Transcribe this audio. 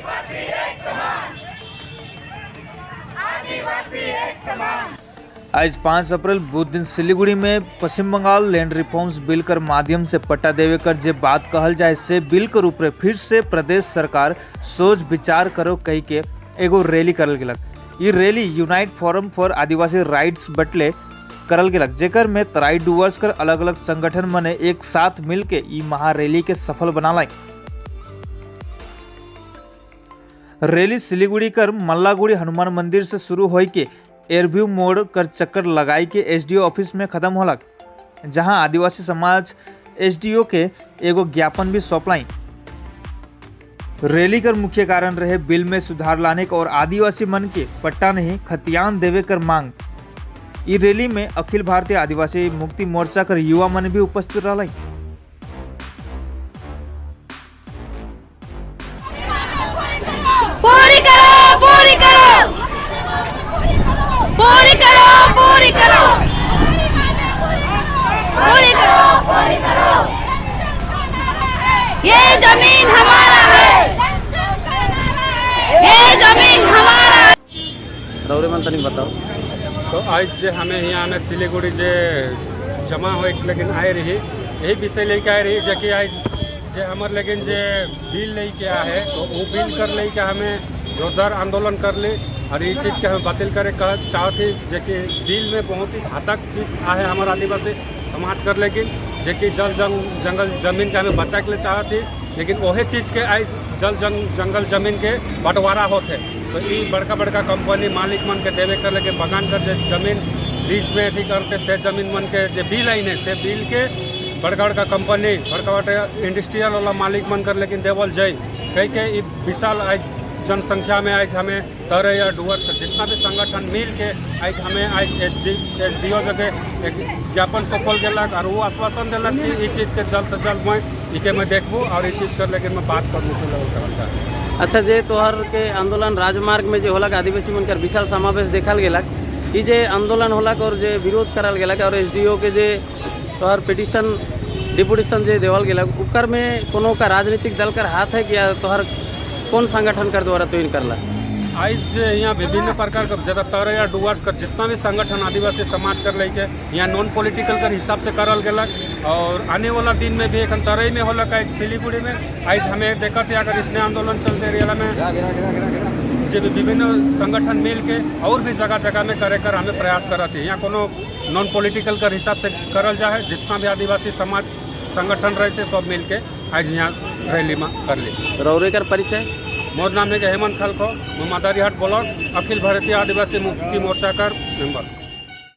आदिवासी एक समान, आदिवासी एक समान। आज 5 अप्रैल बुध दिन सिलीगुड़ी में पश्चिम बंगाल लैंड रिफॉर्म्स बिल कर माध्यम से पट्टा देवे कर जे बात कहल जाए से बिल कर ऊपर फिर से प्रदेश सरकार सोच विचार करो कही के एगो रैली करल गेलक। ई rally unite forum for Adivasi rights बटले करल गेलक, जेकर में तराई डुवर्स कर अलग अलग संगठन मने एक साथ मिल के ई महारैली के सफल बनालाई। रैली सिलीगुड़ी कर मल्लागुड़ी हनुमान मंदिर से शुरू होई के एयरव्यू मोड़ कर चक्कर लगाई के एसडीओ ऑफिस में खत्म होलक, जहां आदिवासी समाज एसडीओ के एगो ज्ञापन भी सौंपलाई। रैली कर मुख्य कारण रहे बिल में सुधार लाने का और आदिवासी मन के पट्टा नहीं खतियान देवे कर मांग। ई रैली में अखिल भारतीय आदिवासी मुक्ति मोर्चा कर युवा मन भी उपस्थित रहलाई। पूरी करो, पूरी करो, पूरी करो, पूरी करो, पूरी करो, पूरी करो। ये जमीन हमारा है, ये जमीन हमारा है। रौरे मन तनिक बताओ। तो आज जे हमें यहाँ हमें सिलीगुड़ी जे जमा हो लेकिन आए रही, यही विषय लेके आए रही जे कि आज जे हमार लेकिन जे बिल लेके आए तो वो बिल कर ले के हमें जोरदार आंदोलन कर ली और ये चीज़ के हमें बातिल करे चाहती जे कि बिल में बहुत ही घातक चीज़ आए हमारे आदिवासी समाज कर, लेकिन जे कि जल जंगल जमीन के हमें बचा के लिए चाहती, लेकिन वही चीज़ के आज जल जंगल जमीन के बंटवारा होते तो ये बड़का बड़का कंपनी मालिक मन के देवे कर लेके बगान कर जे जमीन बीच में अथी करते से जमीन मन के जे बिल आई से बिल के बड़का बड़का कंपनी बड़का बड़का इंडस्ट्रियल वाला मालिक मन कर लेकिन देवल जाए कह के ये विशाल आज जनसंख्या में आज हमें तरे या डुअर जितना भी संगठन मिल के आज हमें आज एस डी ओ जगह एक ज्ञापन सौंपल गेलक और वो आश्वासन दिलक कि इस चीज़ के जल्द से जल्द मैं इके मैं देखबू और इस चीज़ कर लेकिन मैं बात करबू तो लेवल करल जाए। अच्छा, जे तोहर के आंदोलन राजमार्ग में जे होलक आदिवासी मन कर विशाल समावेश देखल गेलक, ई जे आंदोलन होलक और जे विरोध करल गेलक और एस डी ओ के जे तोहर पिटिशन डिपुटेशन जे देवल गेलक, उकर में कोनो का राजनीतिक दल कर हाथ है कि या तोहर कौन संगठन कर द्वारा तो इन करला? आज जे यहाँ विभिन्न प्रकार के ज्यादा तरे या डुअर्स कर जितना भी संगठन आदिवासी समाज कर लेके यहाँ नॉन पॉलिटिकल कर हिसाब से करल गेलक और आने वाला दिन में भी एखन तरई में होलक आज सिलीगुड़ी में आज हमें देखत है अगर इसने आंदोलन चलते रहे में जे भी विभिन्न संगठन मिल के और भी जगह जगह में करे कर हमें प्रयास करत है। यहाँ कोनो नॉन पॉलिटिकल कर हिसाब से करल जाए, जितना भी आदिवासी समाज संगठन रहे से सब मिल के आज यहाँ रैली में कर ली। रौरे कर परिचय? मोर नाम है हेमंत खलखो, मैं मदारीहाट ब्लॉक अखिल भारतीय आदिवासी मुक्ति मोर्चा का मेंबर।